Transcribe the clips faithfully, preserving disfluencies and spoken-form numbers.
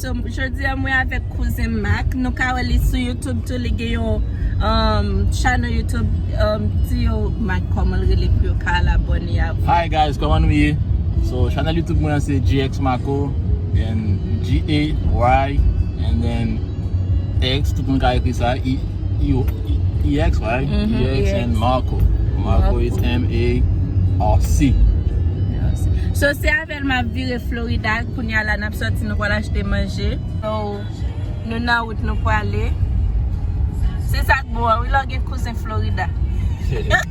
So, jodi a, mwen avèk kouzen Mac. Nou ka wè li sou YouTube tou, li gen yon um, channel YouTube. Um, di yo, Mac, kòman l rele pou yo ka al abòne avè l. Hi guys, kòman nou ye? So, channel YouTube mwen an se G X Marco, and G A Y, and then X, tout moun ka ekri sa, E, E, E X, right? Mhm, E X, E X. And Marco. Marco is Marco. M A R C. So, se avè l m ap vire Florida. Kounye a la, n ap sòti, nou pral achte manje. So, nou nan wout, nou prale. Se sa k bon an, wi, lè w gen kouzen Florida. Yeah.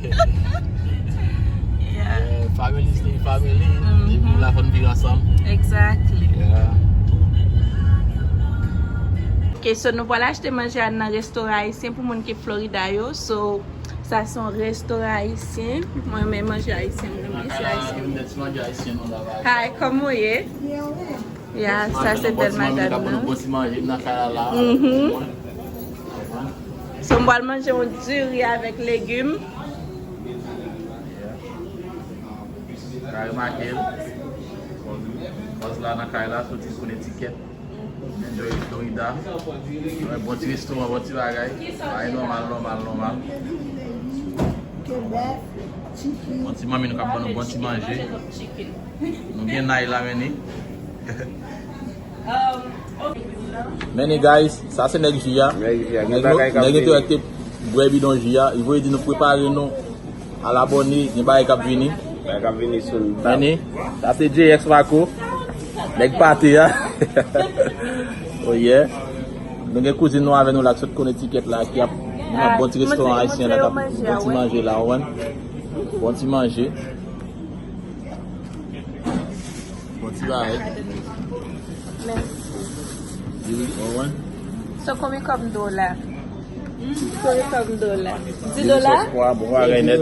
Yeah, family stay family. Mhm. Depi la, fò n viv ansanm. Exactly. Yeah. Ok, so nou pral achte manje a nan restoran ayisyen pou moun ki Florida yo. So, sa se yon restoran ayisyen. Mwen renmen manje ayisyen, mwen renmen manje ayisyen. Hi, kòman w ye? Ya, sa se bèl madanm nan. Bon ti manje nan kay la. Mhm. So, m pral manje yon diri avèk legim. Ka remake l. Kòz la nan kay la, soti Connecticut. Enjoy Florida. Bon ti restoran, bon ti bagay. Bagay nòmal, nòmal, nòmal. Bon ti manmi nou k ap ban nou bon ti manje. Nou gen Nay la, men ni. Men ni, guys, sa se nèg ji a. Nèg ji a, gen bagay k ap vini. Nèg yo te bwè bidon ji a. Li voye di nou prepare nou. Al abòne, gen bagay k ap vini. Bagay k ap vini soon. Men ni, sa se J X Marco. Nèg pate a. Oh yeah. Nou gen kouzin nou avè nou la k sot Connecticut la, ki ap nan bon ti restoran ayisyen la, k ap bon ti manje la, ou konprann? Bon ti manje. Bon ti bagay. Mèsi. Diri, ou konprann? So, konbyen kòb m do la? Konbyen kòb m do la? Di dola? Sòs pwa, bon bagay nèt.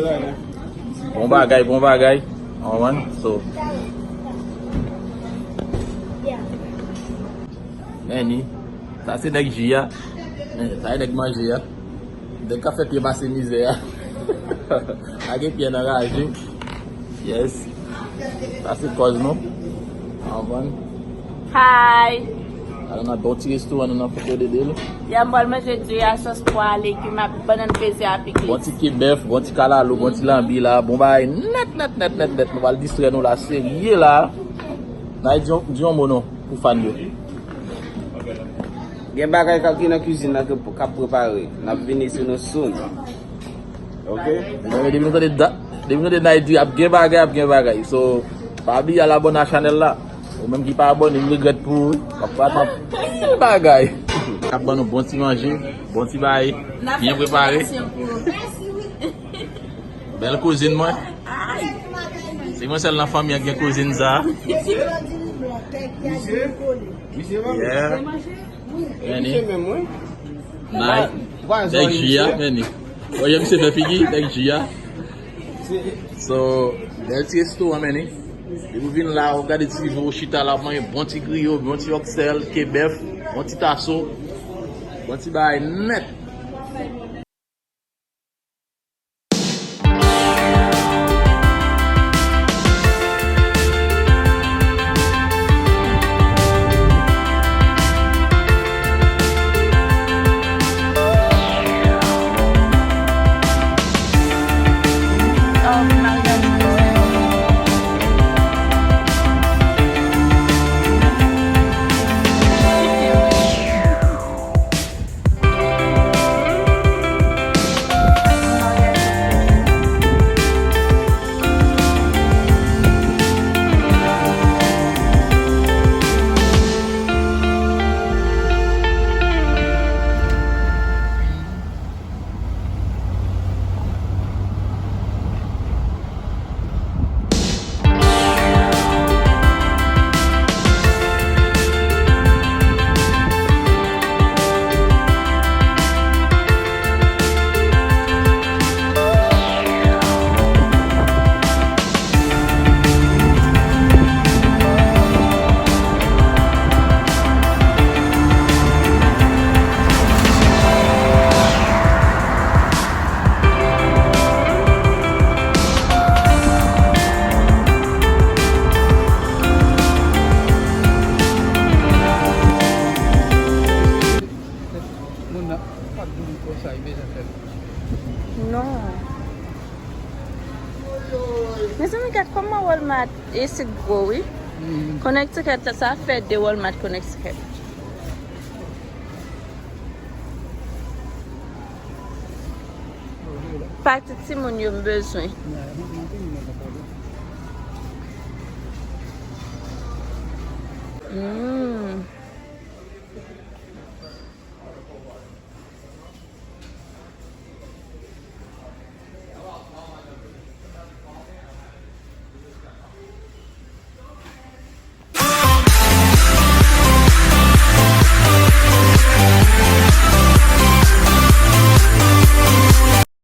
Bon bagay, bon bagay. Ou konprann? So. Men ni. Sa se nèg ji a. Men, sa e nèg manje a. Nèg k ap fè pye pase mizè a. Lage pye nan raje. Yes. Sa se kòz nou. Anvan. Hi. Alò nan bon ti restoran nou nan Fort Lauderdale. Ya, m pral manje diri a sòs pwa, legim ak bannann peze a pikliz. Bon ti kebèf, bon ti kalalou, bon ti lanbi la. Bon bagay nèt, nèt, nèt, nèt, nèt. Nou pral distrè nou la, serye la. N a di yon, di yon mo non pou fan yo. Gen bagay k ap, ki nan kizin nan ke, k ap prepare. N ap vini sou nou soon. Ok? Depi nou tande da-, depi nou tande Nay di ap gen bagay, ap gen bagay. So, pa bliye al abòne a chanèl la. Ou menm ki pa abòne, m regrèt pou ou. W ap pa tann anpil bagay. K ap ban nou bon ti manje, bon ti bagay, byen prepare. Bèl kouzin mwen. Se mwen sèl nan fanmi an ki gen kouzin sa. Yeah. Men ni. Nay. Nèg ji a, men ni. Oye, misye fè figi, nèg ji a. So, bèl ti restoran, men ni. Depi w vin la, w gade ti jan w chita la, w ap manje bon ti griyo, bon ti òksèl, kebèf, bon ti taso, bon ti bagay nèt. Non. Mezanmi, gad kòman Walmart isit gwo, wi. Connecticut, sa fè de Walmart Connecticut. Pati timoun yo m bezwen. Mm.